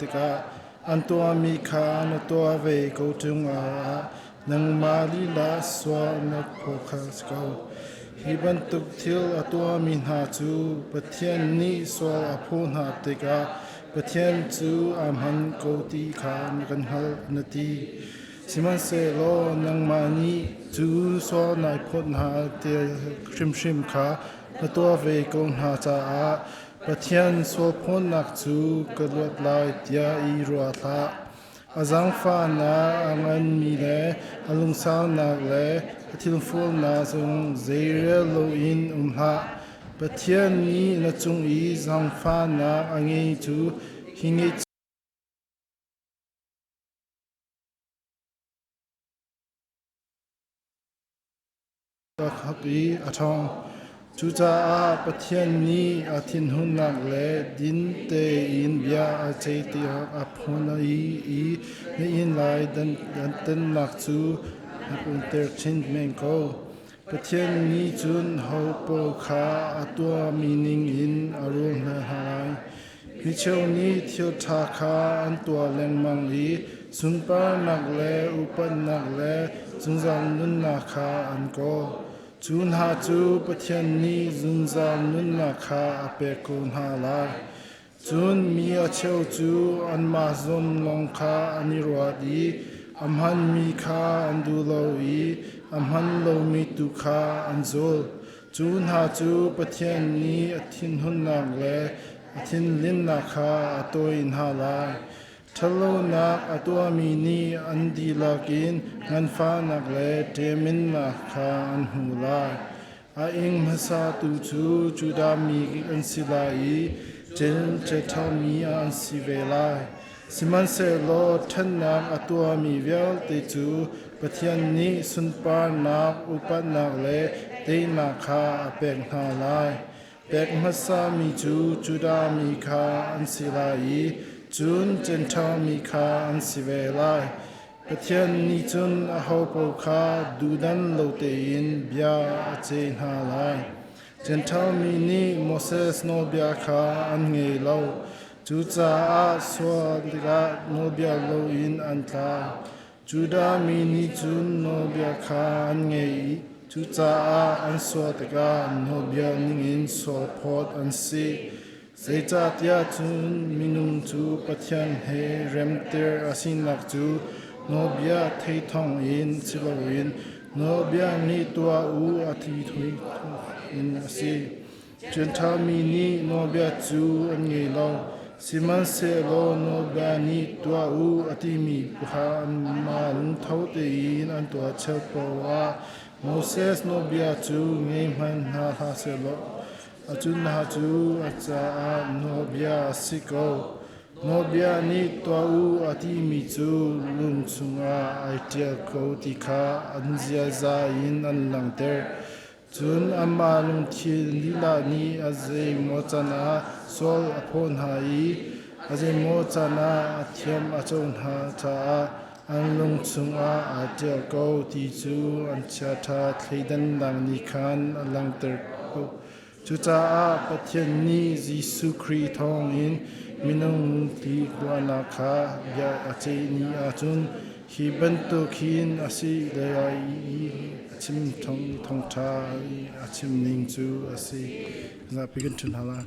tikah an tuahmi kha na tuah ve ko ṭung ah nangmah lila sual na phaw kha si ko. Hi bantuk thil a tuahmi hna cu Pathian nih sual a phaw hna tikah Pathian cu a hman ko ti kha na kan hngalh, na ti. Sihmanhsehlaw nangmah nih cu sual nai phawt hna ti hrimhrim kha na tuah ve ko hna caah Pathian sualphawnnak cu ka luat lai tiah i ruah hlah. A zaangfahnak a nganmi le a lungsaunak le a thilfualnak zong zeirel loin um hlah. Pathian nih na cung i zaangfahnak a ngei cu hi ngeih hak i a ṭhawng. Cucaah Pathian nih a thinhunnak le din tein bia a ceih tiah a phuan i na inn lai dantatnak cu a umter chin men ko. Pathian nih cun ho paoh kha a tuahmi ningin a rul hna lai. Micheu nih thil ṭha kha an tuah lengmang i sunparnak le upatnak le zungzal nunnak kha an kawl. Cu hna cu Pathian nih zungzal nunnak kha a pek ko hna lai. Cun mi a cheu cu anmah zawn lawng kha an i ruat i a hmanmi kha an duh lo i a hman lomi tu kha an zul. Cu hna cu Pathian nih a thinhunnak le a thinlinnak kha a tawi hna lai. Ṭhatlonak a tuahmi nih an dihlak in nganfahnak le ṭeminnak kha an hmu lai. A ing hmasatu cu Judah mi an si lai i Jentail mi an si ve lai. Sihmanhsehlaw ṭhatnak a tuahmi vialte cu Pathian nih sunparnak, upatnak le teinak kha a pek hna lai. Pek hmasami cu Judah mi kha an si lai i cun Jentail mi kha an si ve lai. Pathian nih cun ahopaoh kha duhdan lo tein bia a ceih hna lai. Jentail mi nih Moses nawlbia kha an ngei lo. Cucaah sual tikah nawlbia loin an tla. Judah mi nih cun nawlbia kha an ngei i cucaah an sual tikah nawlbia ningin sualphawt an si. Zeicahtiah cun minung cu Pathian he remter a sinak cu nawlbia thei thawngin si loin nawlbia nih tuah u a ti in a si. Jentail mi nih nawlbia cu an ngei lo, sihmanhsehlaw nawlbia nih tuah u a timi kha anmah lungtho tein an tuah cheu paoh ah Moses nawlbia cu ngei hmanh hna hlah sehlaw a cu hna cu a caah nawlbia a si ko. Nawlbia nih tuah u a timi cu lung chungah ai ṭial ko ti kha an ziaza in an langhter. Cun amah lungthin lila nih a zeimaw can ah sual a phaw hna i a zeimaw can ah a thiam a co hna caah an lung chungah aa ṭial ko ti cu an chiaṭha thleidannak nih khan a langhter ko. Cucaah Pathian nih Jesuh Khrih thawngin minung ti ruahnak kha bia a ceih ni ahcun hi bantuk hin a si lai i a chim thawngṭha i a chim ning cu a si. Zapi kan ṭhun hna lai.